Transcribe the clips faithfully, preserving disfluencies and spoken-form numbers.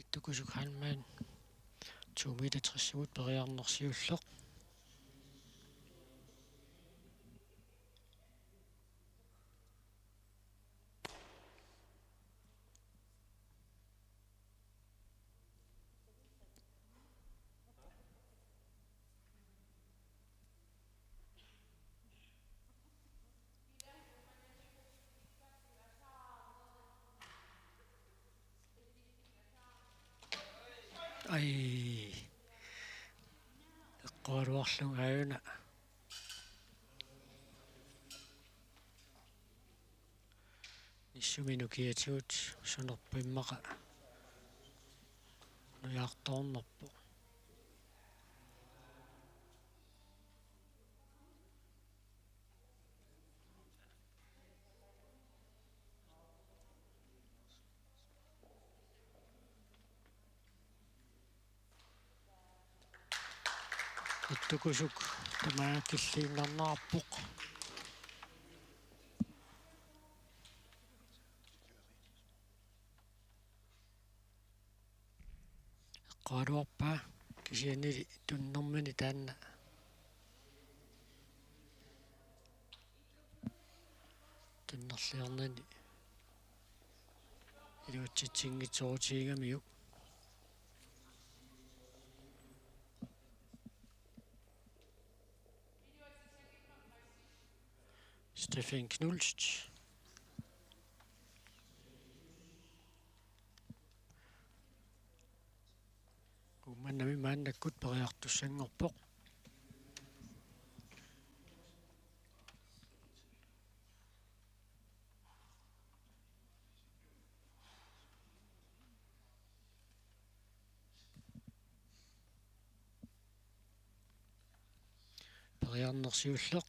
Ittukusuk Hanman to meter tres-imut periarneq siulleq. Ai. Eqqoraluarlugu aajuna. Nissumik nukiatigut sunerput immaqa nujaartoornerpoq. Ittukusuk tamaanga killiinnarnerarpoq. Eqqoraluarpaa kisiannili tunnermini taanna tunnerliornani iluatsitsinngitsoorutigigamiguk. Steffen Knust. Uummannami maannakkut periartussanngorpoq. Periarneq siulleq.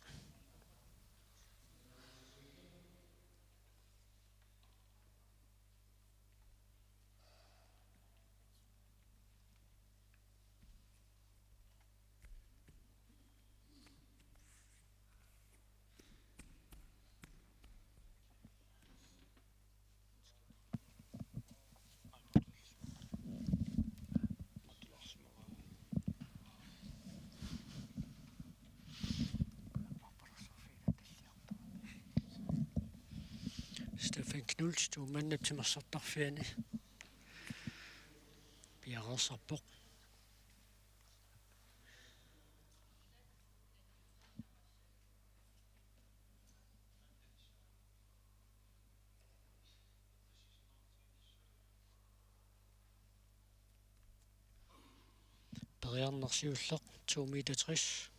Steffen Knust, Uummannap timersortarfiani piareersarpoq. Periarneq siulleq, to meter tres.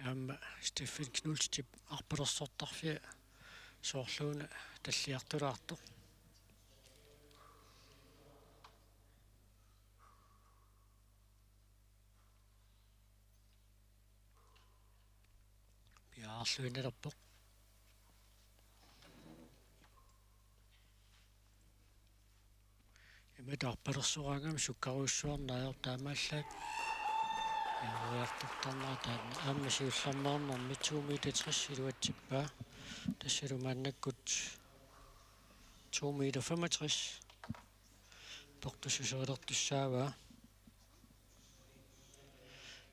Aamma Steffen Knustip arpalersortarfia soorluuna talliartulaartoq. Piareerluinnalerpoq. Imatut arpalersoraangami sukkarujussuarneq ajortoq taamaallaat. Piareertortarnera taanna aamma siullermeernermi to meter tres iluatsippaa. Tassalu maannakkut to meter femogtres. Portussuserulertussaavaa.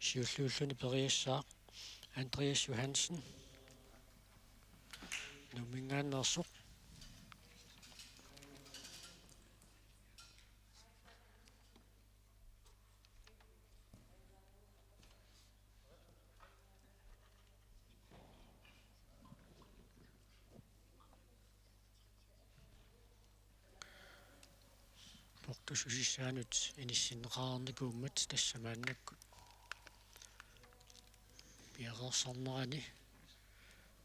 Siulliulluni periassaaq Andreas Johansen. Nuumminngaanneersoq. Portussusissaanut inissinneqareernikuummat tassa maannakkut piareersarnerani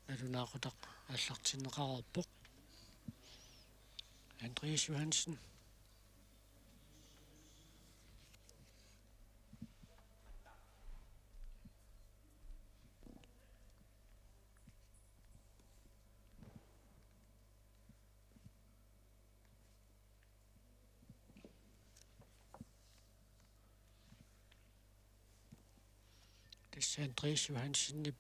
nalunaaqutaq aallartinneqareerpoq. Andreas Johansen. Tassa Andreas Johansenip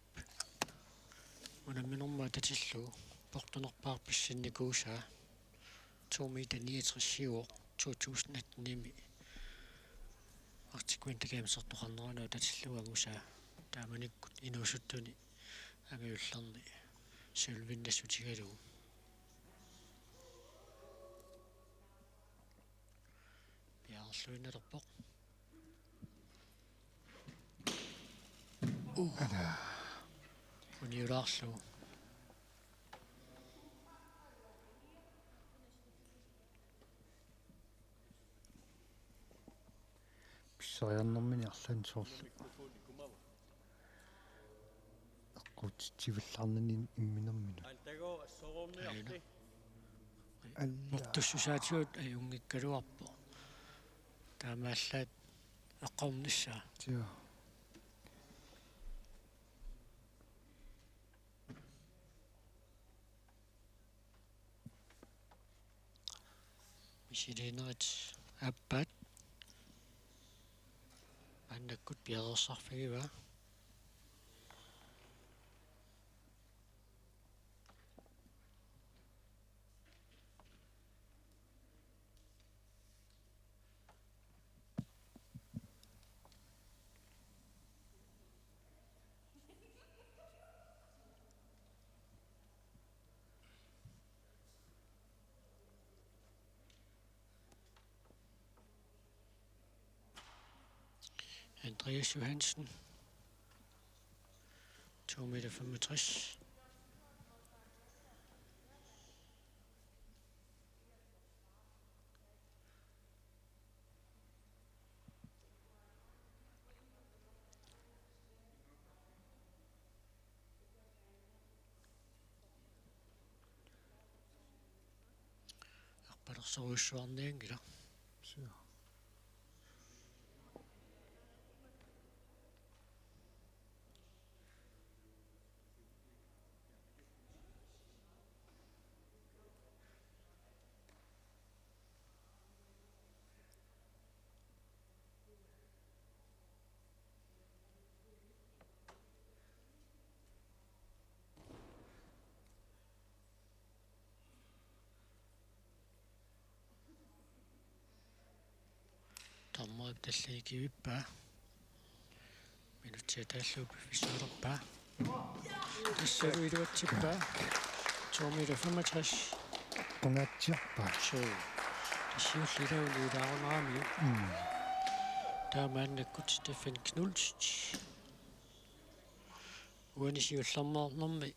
Unamminermut atatillugu portunerpaaq pissinnikuusaa, to meter niogtres siuvoq, to tusind atten-imi Arctic Winter Gamesertoqarneranut atatillugu angusaa, taamanikkut inuusuttuni angajullerni sølvinnassutigalugu. Piareerluinnalerpoq. Ala. Uniulaarlugu. Pissariarnermini arlaannik soorlu eqquutsitsivallaarnani imminerminut. Alla. Portussusaatigut ajunngikkaluarpoq. Taamaallaat eqqornissaa. Joo. Misiliinerit aappaat. Maannakkut piareersarfigivaa. Andreas Johansen, to meter femogtres. Arpalersorujussuarnianngilaq. Suu. Dommerip tallimat kivippaa. Minutsit taallugu piffissaalerpaa. Tassalu iluatsippaa. To meter femogtres. Qunaatsiarpaa. Suu. Siulliulluni ilaaruneramiuk. Mm. Taamaannakkut Steffen Knudsen. Uani siullermeernermi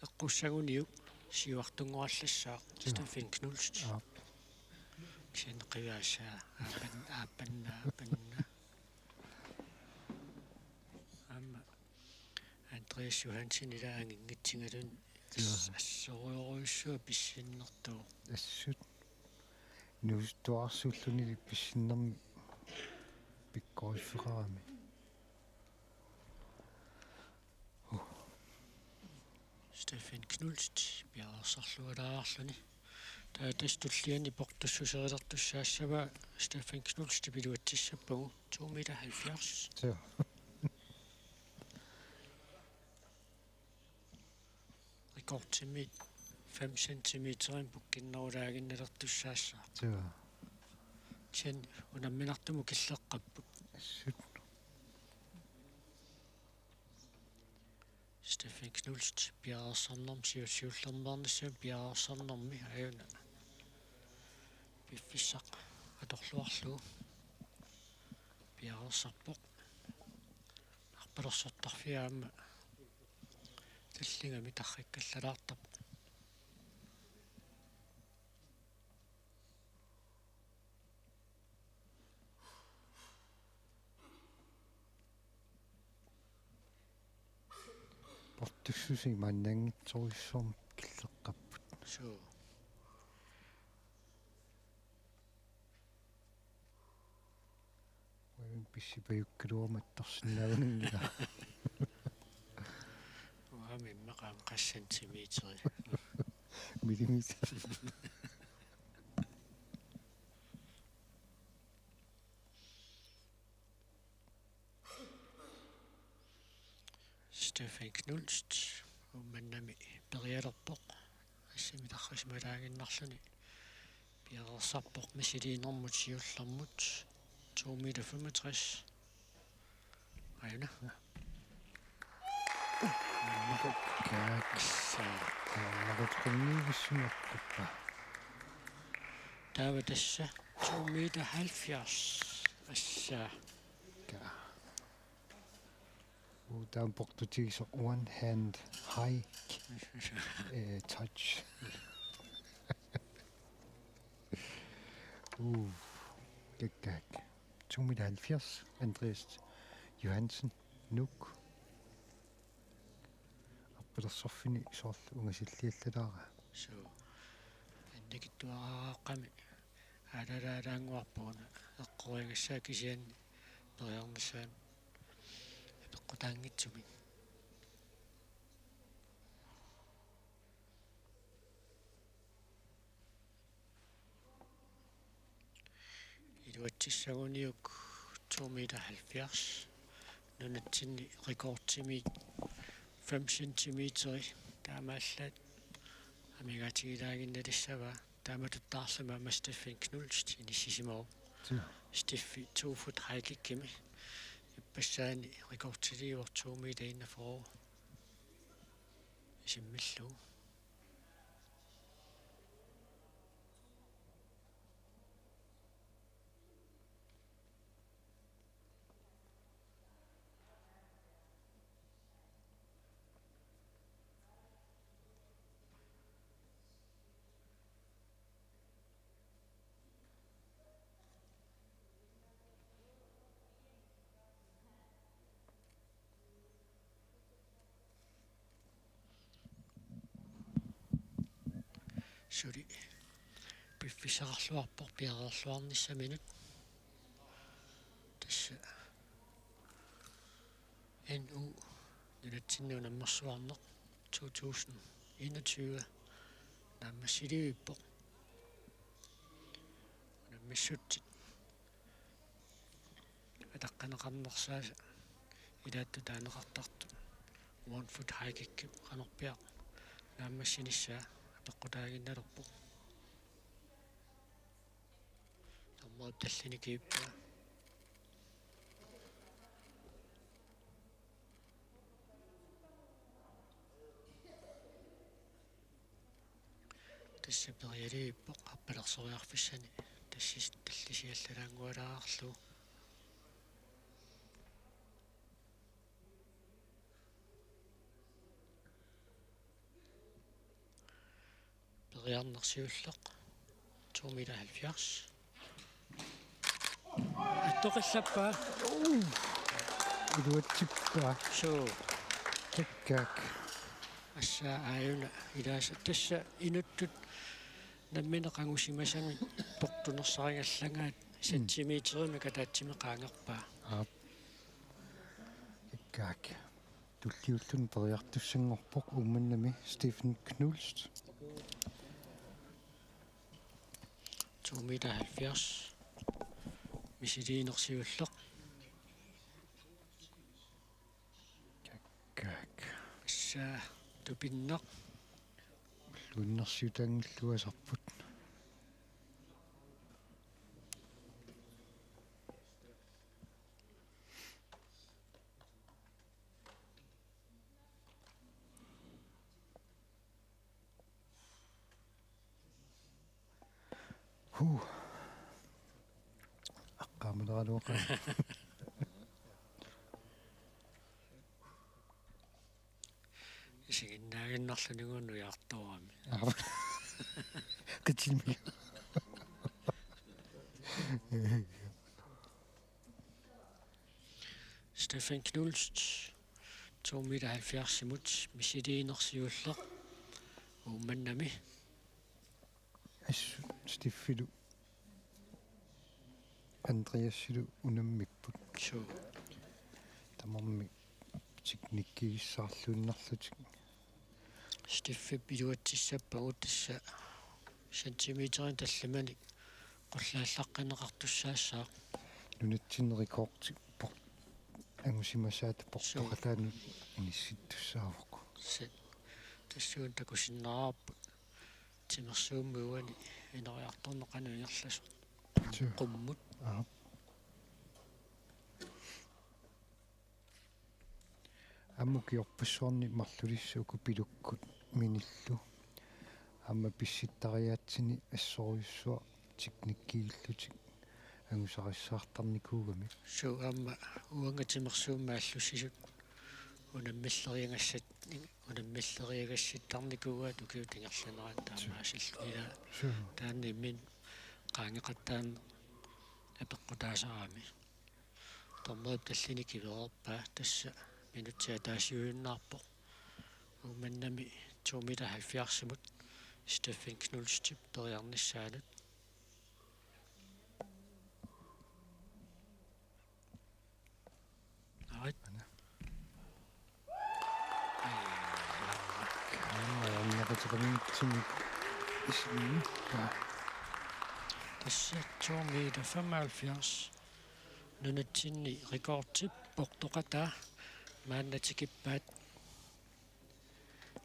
eqqussaguniuk siuartunngorallassaaq. Joo. Steffen Knudsen. Aap. Kisianni qiviasaa aapan-, aapanna, aapanna. Aamma Andreas Johansen ila anginngitsigaluni. Joo. As-, assorujussuaq pissinnertooq. Assut. Inuusuttuarsuulluni pissinnermi pikkoriffeqarami. Steffen Knudsen piareersarlualaarluni. Taava tassa tulliani portussuserilertussaassavaa Steffen Knudsenip iluatsissappagu to meter halvfjerds. Joo. Rekordtimit fem centimeterimik pukkinnerulaaginnartussaassaaq. Joo. Kisianni unamminartumut killeqqapput. Assut. Steffen Knudsen piareersarnermi, siu-, siullermeernissamut piareersarnermi aajuna piffissaq atorluarlugu piareersarpoq. Arpalersortarfia aamma tallingami tarrikkallalaartarpoq. Portussuseq maannaanngitsorujussuarmik killeqqapput. Suu. Uagut pissipajukkaluarmat torsinnaanngilaq. Uanga immaqa aamma qassit centimeteri. Millimeter. Steffen Knudsen, Uummannami Torpoq. Assimi tarrisimalaaginnarluni. Piareersarpoq misiliinermut siullermut. To meter femogtres. Aajuna. Kaaksa. Nakoqqunniuvissumakkuppa. Taava tassa to meter halvfjerds. Assa. Ka. Uu, taama portutigisoq one hand high, eh, touch. Uu, kakkaak. To meter halvfjerds, Andreas Johansen, Nuuk. Arpalersorfini soorlu ungasilliallalaara. Suu. Annikitsuaraaqqami. Aalalaalaannguarpuguna eqqoriagassaa kisianni periarnissaanut apeqqutaanngitsumik. Iluatsissaguniuk to meter halvfjerds. Nunatsinni rekordimiit fem centimeteri taamaallaat amigaatigilaaginnalissavaa. Taamatuttaarluma aamma Steffen Knudsen inissisimavoq. Joo. Steffi to fod high kickimi. Ippassaani rekordiliivoq to meter enogfyrre. Isimmillugu. Suli piffissaqarluarpoq piareerluarnissaminut. Tassa N U nunatsinni unammersuarneq to tusind enogtyve naammassilivippoq. Unammissutsit ataqqinneqarnersaasa ilaattut taaneqartartut one fod high kickip qanorpiaq naammassinissaa apeqqutaaginnalerpoq. Aamma tallini kiippaa. Tassa periarivippoq arpalersoriarfissani tassis tallisiallalaanngualaarlugu. Periarneq siulleq. To meter halvfjerds. Attoqillappaa. Iluatsippaa. Suu. Kakkaak. Assa aajuna ilaasa. Tassa inuttut nammineq angusimasamik portunersarigallagaat centimeterimik ataatsimik qaangerpaa. Aap. Kakkaak. Tulliulluni periartussanngorpoq Uummannami Steffen Knudsen. To meter halvfjerds. Misiliineq siulleq. Kakkaak. Assa tupinnaq. Ulluinnarsiutaanngilluinnarput. Huu. Aqqaamaleraluaqaaq. Isiginnaaginnarlunigu nujartorami. Aap. Qitsinimi. Steffen Knudsen, to meter halvfjerds-imut misiliineq siulleq Uummannami. Assut Steffilu Andreasilu unammipput. Suu. Tamarmik teknikkigissaarluinnarlutik. Steffen iluatsissappagu tassa centimeterit tallimanik qullaallaqqinneqartussaassaaq. Nunatsinni rekordi por-, angusimasaata portoqataanut inissittussaavoq. Se-, Tassuuna takusinnaavarput timersuummi uani ineriartorneq qanoq ingerlasoq. Suu. Qummut. Aap. Aamma ukiorpassuarni marlulissat uku pilukkut minillu. Aamma pissittariaatsini assorujussuaq teknikkiillutik angusarissaartarnikuugamik. Suu, aamma uanga timersuummi aallussisut unammilleriagassat, unammilleriagassittarnikuugaat ukiut ingerlaneranni. Suu. Taamaasillugu ila. Suu. Taanna imminut qaangeqattaarneq apeqqutaasarami. Dommerip tallinik kivereerpaa, tassa minutsit ataasiuinnarpoq. Uummannami to meter halvfjerdsimut Steffen Knudsenip periarnissaanut. Arit. Aamma ajornaquteqanngitsumik isimmi. Tassa to meter femoghalvfjerds. Nunatsinni rekordip portoqataa maanna tikippaat.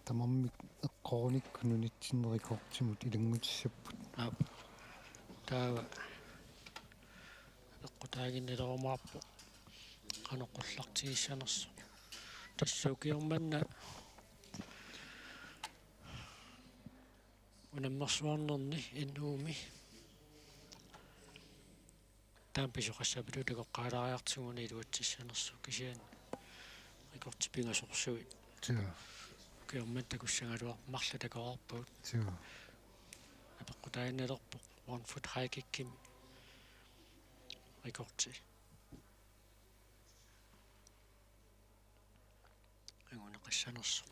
Tamarmik eqqornikkut nunatsinni rekordimut ilanngutissapput. Aap. Taava eqqutaaginnilerumaarpoq qanoq qullartigissanersoq. Tassa ukioq manna unammersuarnerni N U-mi taama pisoqassappat takoqqaalaariartigu una iluatsissanersoq, kisianni rekordit pingasorsuit. Suu. Ukioq manna takussagaluarpoq, marluk takoreerpagut. Suu. Apeqqutaaginnalerpoq one foot high kickimi rekordi anguneqassanersoq.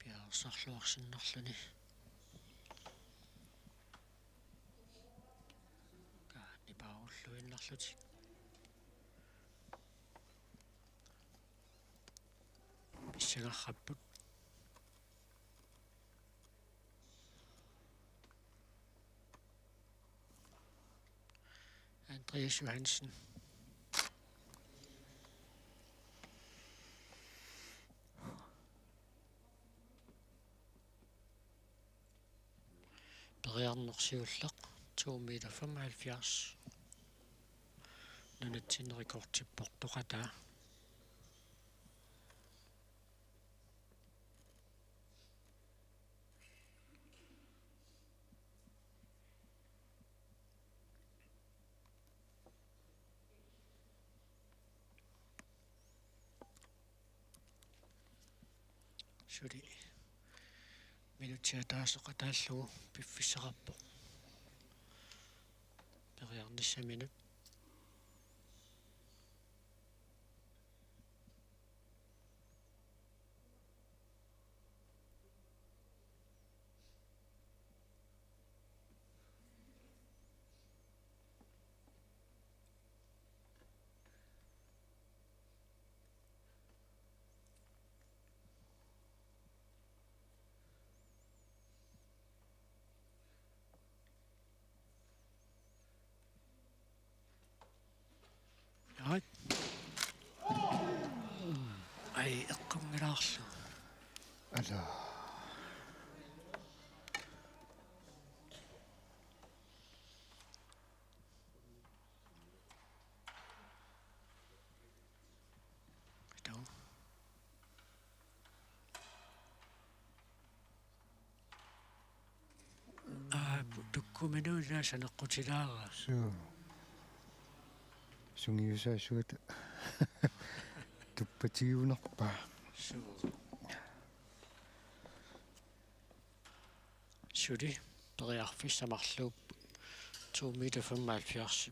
Piareersarluarsinnarluni. Kaanni paarulluinnarlutik. Pissangarput. Andreas Johansen. Periarneq siulleq to meter femoghalvfjerds. Nunatsinni rekordip portoqataa. Suli minutsit ataaseq ataallugu piffissaqarpoq. Periarnissaminut. Ai. Ai, eqqunngilaq. Ala. Taava. Aa, tukkuminuuna saneqqutilaarpaa. Suu. Sungiusaasuata tuppatigiunarpaa. Suu. Suli periarfissat marluupput to meter femoghalvfjerds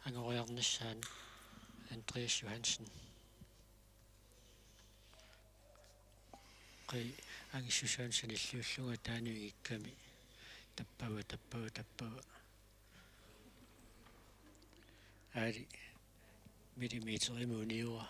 angoriarnissaanut Andreas Johansen. Qai angissusaanut sanilliullunga taanna igikkami tappava, tappava, tappava. Aali Millimeterimik uniora.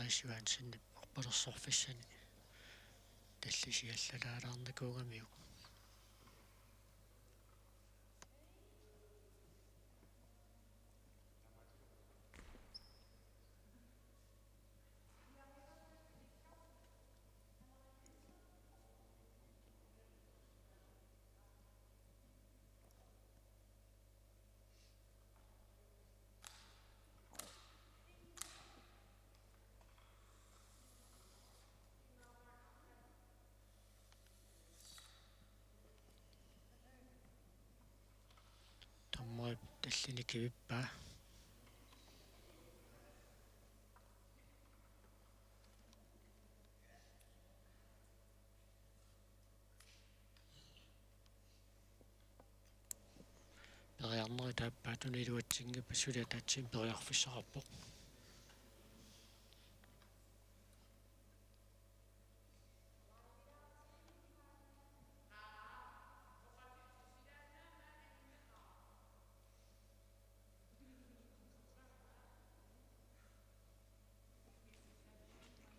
Andreas Johansen, arpalersorfissani tallit siallalaalaarnikuugamiuk. Tamarmik tallinik kivippaa. Periarnerit taappaatuni iluatsinngippat suli ataatsimik periarfissaqarpoq.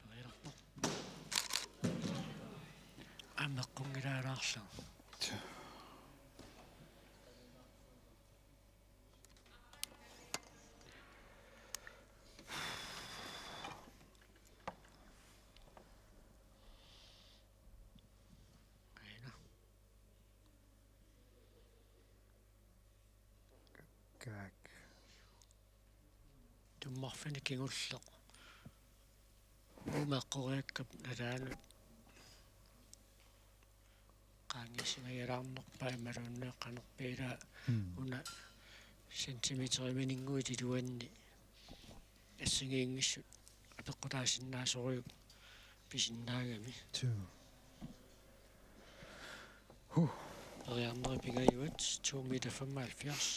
Periarpoq. Aamma eqqunngilaalaarlugu. Aina. Kaak. Tummarfiani kingulleq. Uumeqqoriakkap nalaanut qaangiissimagilaarnerpaa imaluunniit qanorpiaq ilaa. Mm. Una centimeterimininnguit iluanni assigiinngissut apeqqutaasinnaasorujuk pisinnaagami. Suu. Huh. Periarnerit pingajuat to meter femoghalvfjerds.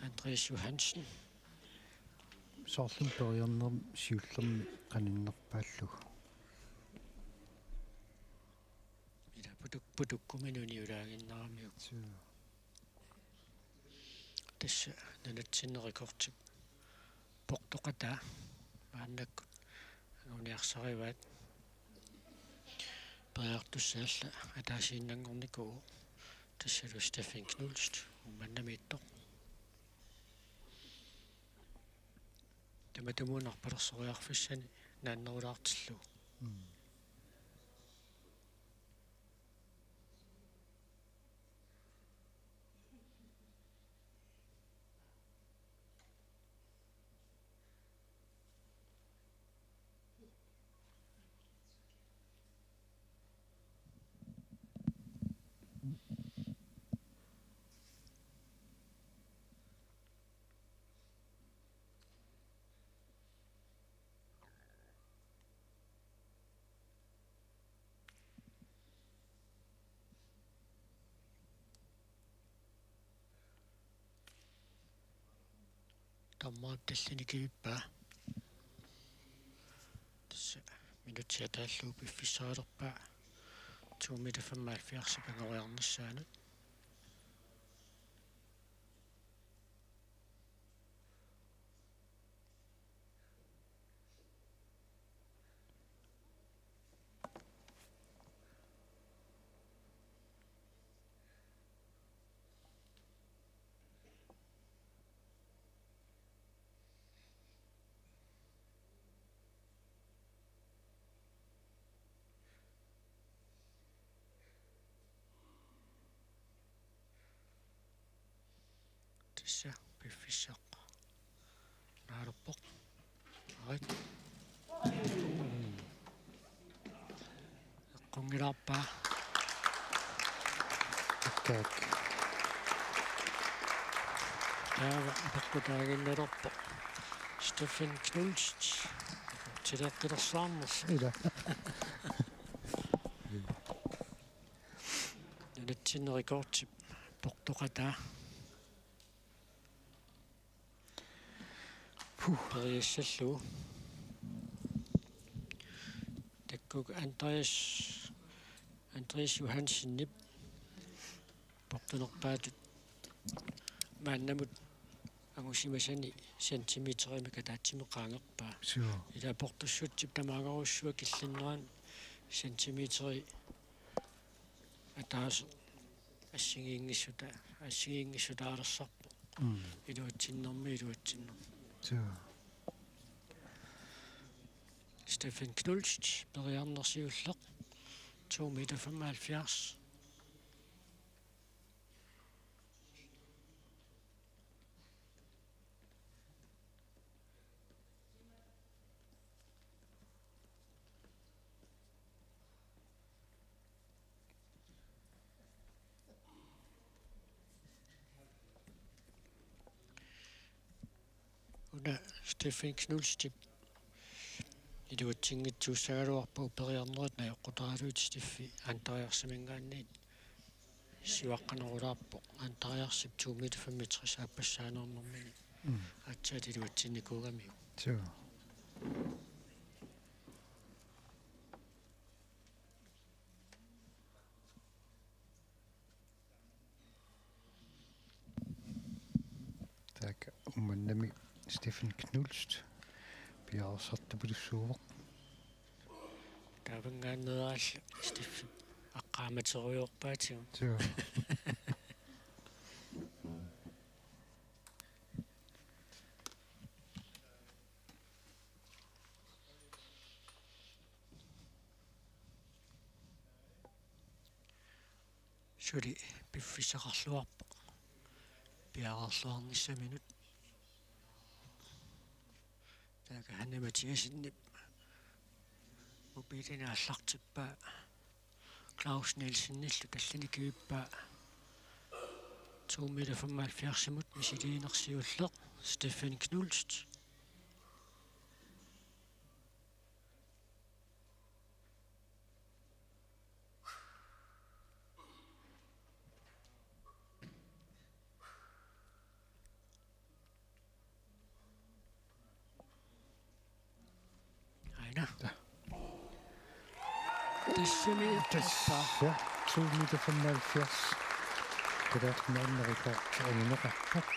Andreas Johansen. Soorlumi periarnermi siullermi qaninnerpaallugu. Ila putuk-, putukkuminut uniulaaginnaramiuk. Suu. Tassa nunatsinni rekordip portoqataa maannakkut anguniarsarivaat. Periartussat allat ataasiinnanngornikuuvoq, tassalu Steffen Knust Uummannamiittoq. Tamatumuuna arpalersoriarfissani naannerulaartillugu. Mm. Tamarmik tallinik kivippaa. Tassa minutsit ataallugu piffissaalerpaa to meter femoghalvfjerdsip angoriarnissaanut. Tassa piffissaq naalerpoq. Aarit. Eqqunngilaarpaa. Taava apeqqutaaginnalerpoq Steffen Knust. Tileqqilersaarnersi. Ila. Nunatsinni rekordip portoqataa. Puh. Periassallugu. Takkuk Andreas, Andreas Johansenip portunerpaatut maannamut angusimasani centimeterimik ataatsimik qaangerpaa. Suu. Ila portussutsip tamaagorussuaq killinnerani centimeteri ataaseq assigiinngissuta-, assigiinngissuteqalersarpoq. Mm. Iluatsinnermi iluatsinnermi. Suu. Steffen Knust, periarneq siulleq, to meter femoghalvfjerds. Una Steffen Knustip iluatsinngitsuussagaluarpoq, periarnerit najoqqutaraluit Steffi Andreasiminngaanniit sivaqqanerulaarpoq. Andreasip to meter femogtres aappassaaneernermini. Mm. Aatsaat iluatsinnikuugamiuk. Suu. Taakku Uummannami Steffen Knust piareersartupilussuuvoq. Taavanngaanneeraallu Steffen aqqaamaterujoorpaatigut. Suu. Suli piffissaqarluarpoq piareerluarnissaminut. Taakku Hanne Mathiassenip mobiilini aallartippaa, Claus Nielsenillu tallini kivippaa, to meter femoghalvfjerdsimut misiliineq siulleq, Steffen Knust. Aina. Tassami. Tassa to meter femoghalvfjerds. Kalaallit Nunaanni rekord anguneqarpoq.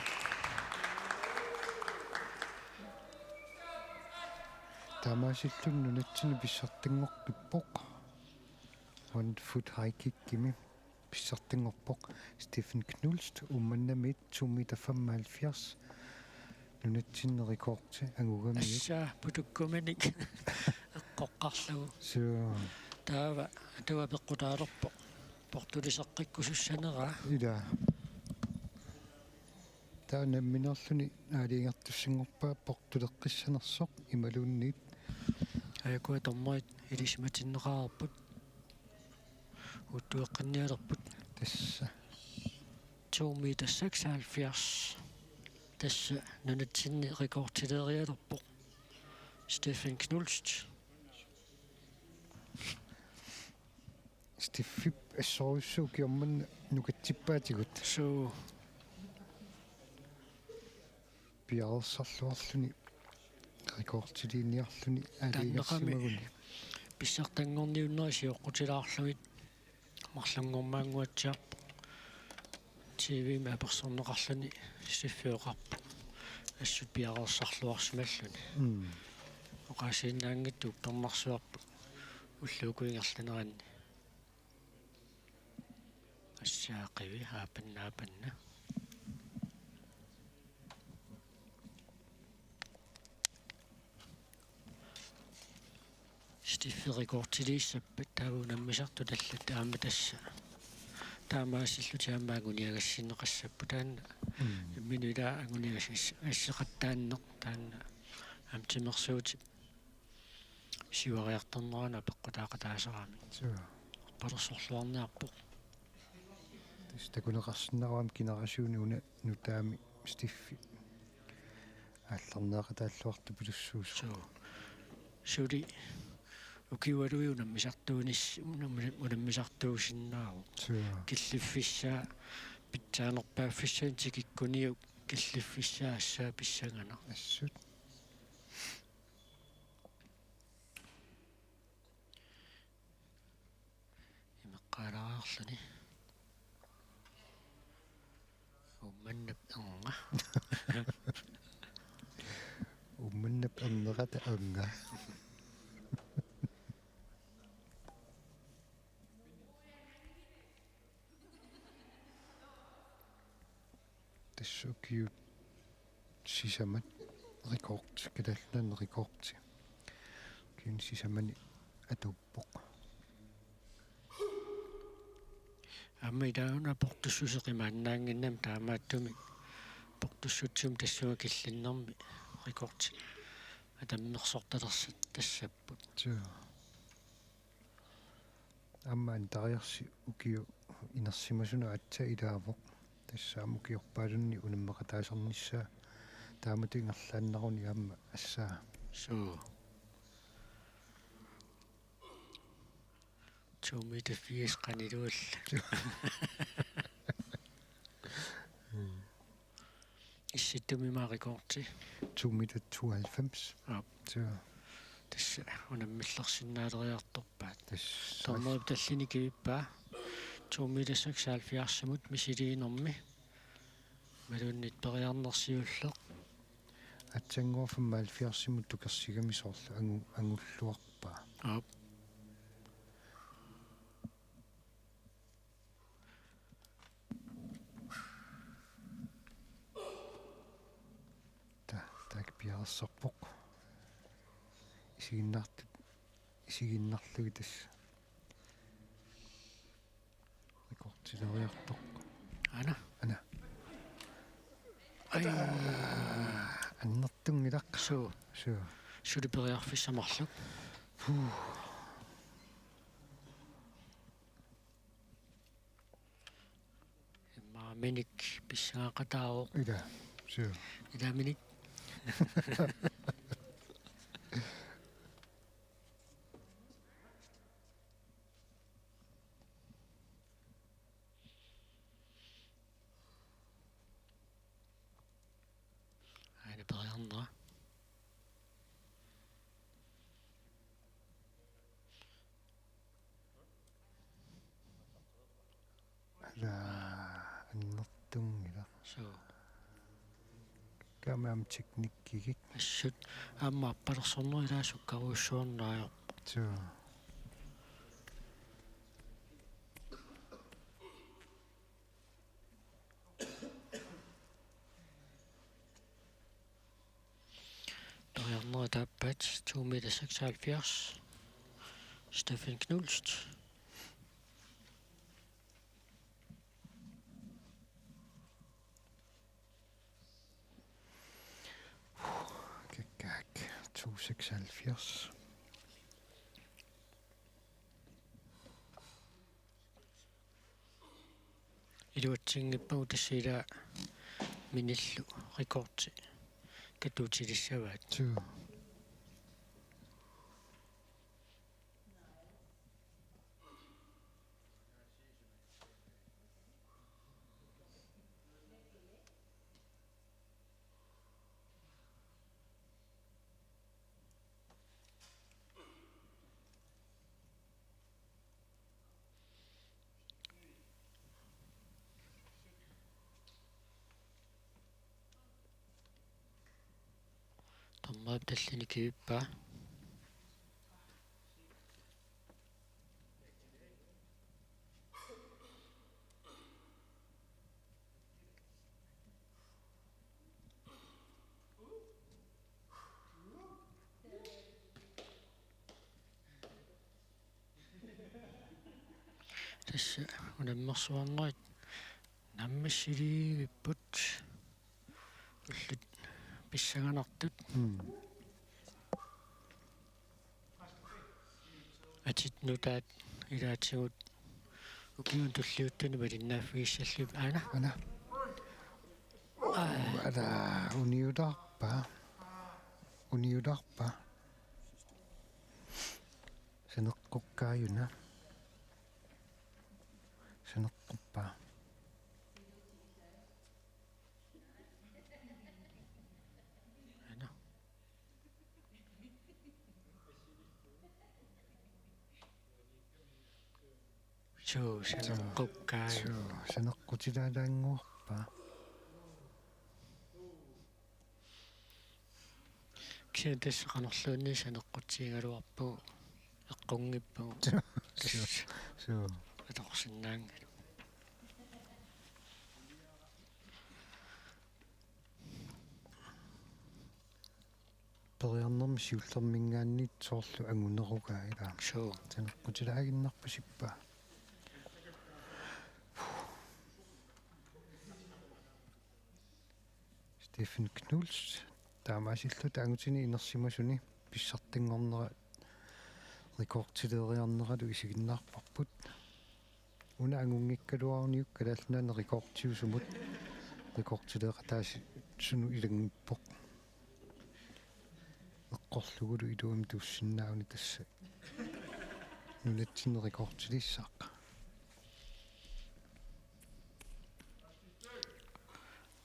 Taamaasilluni nunatsinni pissartanngorpippoq. One foot high kickimi pissartanngorpoq Steffen Knust Uummannamiit, to meter femoghalvfjerds. Nunatsinni rekordi angugamiuk. Assa putukkuminik eqqoqqarlugu. Suu. Taava atuagaq peqqutaalerpoq. Portuliseqqikkusussaneraa. Ila. Taava nammineerluni aalajangertussanngorpaa portuleqqissanersoq imaluunniit. Aajuku dommerit ilisimatinneqareerput. Uuttueqqinnialerput. Tassa. To meter seksoghalvfjerds. Tassa nunatsinni rekordileerialerpoq Steffen Knust. Steffip assorujussuaq ukioq manna nukatsippaatigut. Suu. Piareersarluarluni, rekordiliiniarluni. Taanneqami aalajangersimaguni. Pissartanngorniunnerit sioqqutilaarlugit marlunngormaannguatsiarpoq. T V-mi apersorneqarluni Steffi oqarpoq: Assut piareersarluarsimalluni. Mm. Oqaasiinnaanngitsoq uppernarsuarput ulluuku ingerlaneranni. Assaaqivi aapanna aapanna. Steffi rekordiliissappat taava unammisartut allat aamma tassa. Taamaasillutik aamma anguniagassinneqassapput taanna. Mm. Imminut ila anguniagasseqattaarneq taanna aamma timersuutip siuariartornerani apeqqutaaqataasarami. Suu. Arpalersorluarniarpoq. Tassa takuneqarsinnaavoq aamma generationit una nutaami Steffi aallarneqataalluartupilussuusoq. Suu. Suli ukiualuit unammisartuunis-, unammi-, unammisartuusinnaavoq. Suu. Killiffissaa pitsaanerpaaffissaani tikikkuniuk killiffissaa assaa pissanganaq. Assut. Imeqqaalaariarluni. Uummannap ernga. Uummannap ernerata ernga. Tassa ukiut sisamat rekordi, Kalaallit Nunaanni rekordi. Ukiuni sisamani atuuppoq. Aamma ilaana portussuseq imaannaannginnami, taamaattumik portussutsimut tassunga killinnermi rekordi atammersortalersat tassapput. Suu. Aamma Andariarsi ukioq inersimasunut aatsaat ilaavoq. Tassa aamma ukiorpaalunni unammeqataasarnissaa taamatut ingerlaannaruni aamma assaa. Suu. To meter firs qanilualla. Issittumi ima rekordi? To meter tooghalvfems. Aap. Suu. Tassa unammillersinnaaleriartorpaat. Tassa. Dommerip tallini kivippaa to meter seksoghalvfjerdsimut misiliinermi. Imaluunniit periarneq siulleq. Aatsaannguaq femoghalvfjerdsimut tukersigami soorlu angu-, angulluarpaa. Aap. Ta-, taakku piareersarpoq. Isiginnaartut, isiginnaarlugit tassa. Rekordilereertoq. Aana. Aana. Ai. Annertunngilaq. Suu. Suu. Suli periarfissaq marluk. Puu. Immaqa minik pissangaqataavoq. Ila. Suu. Ila minik. Aana periarnera. Ala annertunngilaq. Suu. Kammam teknikkigik. Assut aamma appalersorneq ilaa sukkarujussuarneq ajorpoq. Suu. Periarnerit taappaat to meter seksoghalvfjerds. Steffen Knust. Kakkaak, to seksoghalvfjerds. Iluatsinngippagu tassa ila minillu rekordi katuutilissavaat. Suu. Dommerip tallini kivippaa. Tassa unammersuarnerit nammissiliivipput ullut pissanganartut. Mm. Atit nutaat ilaatigut Ukiuni tulliuttuni malinnaaffigissallugit aana. Aana. Ala uniulaarpa. Uniulaarpa. Saneqqukkaajuna. Saneqquppa. Aana. Suu, saneqqukkaajuna. Suu, saneqqutilaalaannguarpa. Kisianni tassa qanorluunniit saneqqutigigaluarpugut, eqqunngippugut. Suu, suu. Atorsinnaanngilagut. Periarnermi siullermiingaanniit soorlu angunerugaa ilaa. Suu. Saneqqutilaaginnarpasippa. Stephen Knuust taamaasilluta angutini inersimasuni pissartanngornera rekordileeriarneralu isiginnaarparput. Una angunngikkaluaruniuk Kalaallit Nunaanni rekordiusumut rekordileeqataasunut ilannguppoq. Eqqorlugulu iluamik tuussinnaaguni tassa nunatsinni rekordilissaaq.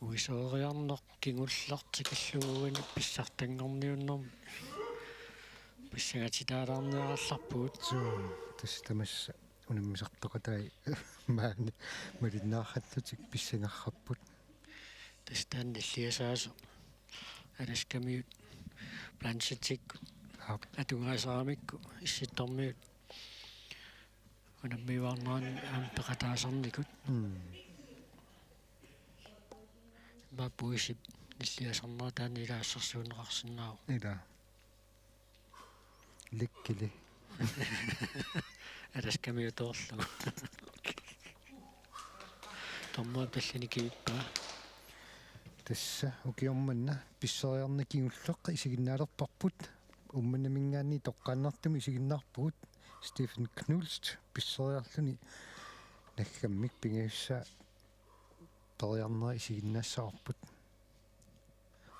Uisooriarneq kingulleq tikillugu uani pissartanngorniunnermi pissangatitaalaarniarallarpugut. Suu, tassa tamassa unammisartoqatai maani malinnaarallutik pissangarput. Tassa taanna nilliasaasoq. Alaskamiut Blanchettip Aap. Atungaasaramikku Issittormiut unammiuaarnerani aamma peqataasarnikut. Mm. Maappuisip nilliasarnera taanna ilaa assersuunneqarsinnaavoq. Ilaa. Likkili. Alaskamiutoorlugu. Tormua pillini kiippaa. Tassa ukioq manna pisseriarneq kingulleq isiginnaalerparput. Uummannamiingaanniit toqqaannartumik isiginnaarpugut. Stephen Knuust pisseriarluni naggammik pingajussaa periarnera isiginnaassavarput.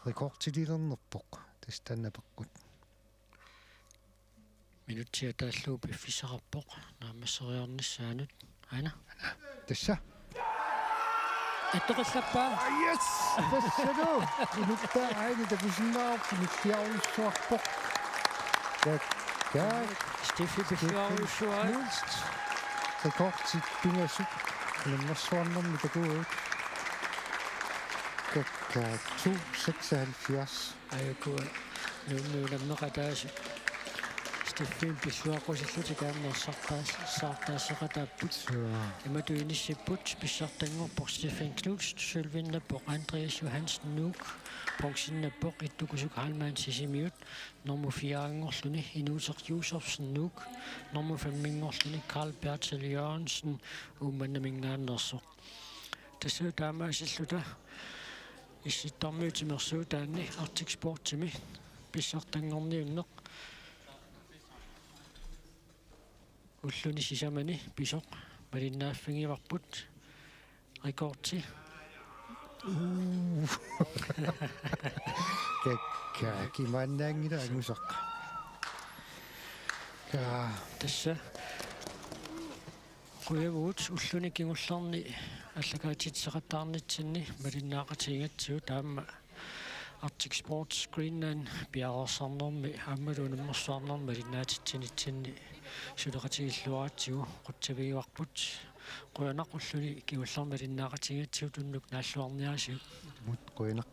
Rekordililernerpoq tassa taanna apeqqut. Minutsit ataallugu piffissaqarpoq naammasseriarnissaanut. Aana. Tassa. Attoqallappaa. Ah, yes! Tassalu. Inuttaa aini takusinnaavarput nilliarujussuarpoq. Kakkaak. Steffi pilluarujussuai. Knuust. Rekordit pingasut unammersuarnermi takuguit. Kakkaak to seksoghalvfjerds. Aajukua Nuummi unammeqataasut Steffimik pilluaqqusillutik aamma ersartaas-, ersartaasseqataapput. Suu. Imatut inissipput pissartanngorpoq Steffen Knuust, sølvinnappoq Andreas Johansen Nuuk, bronzinnappoq Ittukkusuk Heilmann Sisimiut, nummer fire-nngorluni Inuuteq Josefsen Nuuk, nummer fem-inngorluni Carl Bertel Jørgensen Uummannamiingaanneersoq. Tassa taamaasilluta Issittormiut timersuutaanni Arctic Sportsimi pissartanngorniunneq ulluni sisamani pisoq malinnaaffigivarput. Rekordi. Kakkaak, imaannaanngilaq angusaq. Kaa. Tassa. Qujavugut ulluni kingullerni aallakaatitseqattaarnitsinni malinnaaqatigigatsigu, taama Arctic Sports Greenland piareersarnermi aammalu unammersuarnermi malinnaatitsinitsinni suleqatigilluaratsigu qutsavigivarput. Qujanaq ulluni kingullerni malinnaaqatigigatsigu, unnuk naalluarniarisiuk. Mut qujanaq.